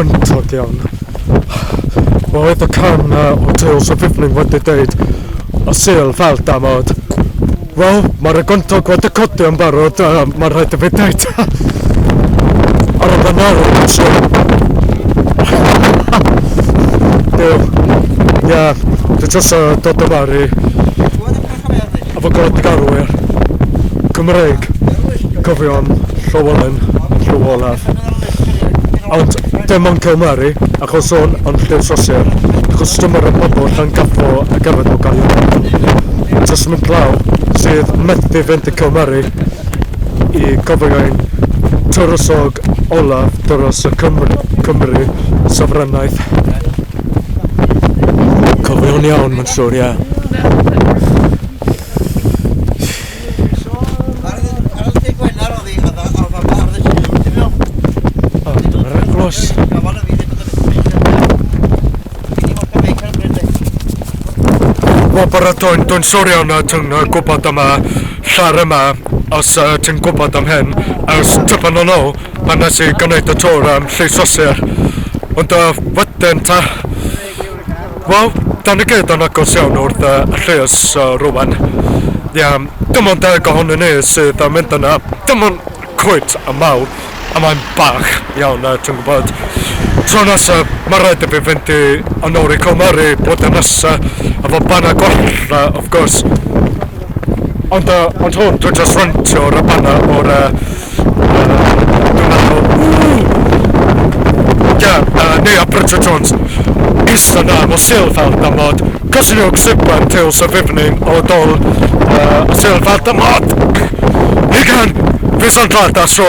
gwyntog iawn. Roedd y can o Tales of Evening wedi deud y Sul fel damod. Wel, mae'r gwyntog wedi codi yn barod, mae'n rhaid i fi deud. Ar y nawr, so... Duw. Ie, dwi jyst dod yma i... Efo gwladgarwyr Cymreig, cofio am Llywelyn, Llew Olaf. Ond dim ond Cilmeri, achos o'n yn Llew Sosir, achos dyma'r pobl Llangaffo a gefn o Gaerfyrddin. Jyst mynd lawr, sydd methu fynd i Cilmeri i gofio ein tywysog olaf dros y Cymru, Cymru sofrenaidd. Cofio'n iawn, mae'n siŵr, ie. O, dyma'r eglwys. Wel, bore dwi'n siŵr iawn ti'n gwybod am y llar yma, os ti'n gwybod am hyn, ers tipyn yn ôl, pan nes i gwneud y tŵr am Llys Rhosir. Ond wedyn ta, wel, da ni gyd yn agos iawn wrth y llys rwan. Ia, dim ond deg ohonyn ni sydd yn mynd yna, dim ond cweit y mawr, a mae'n bach iawn, ti'n gwybod. Tro nesa, mae rhaid i fi fynd i yn ôl i Cilmeri blwyddyn nesa, efo banner gwell, of course. Ond, ond hwn, dwi'n just rentio'r banner o'r, dwi'n meddwl, ww! Ie, neu a Bridget Jones. Ista na, mo Sul fel damod. Cysylltwch Sibban Tales of Evening o dol y Sul fel damod. Igen, fi so'n glad so.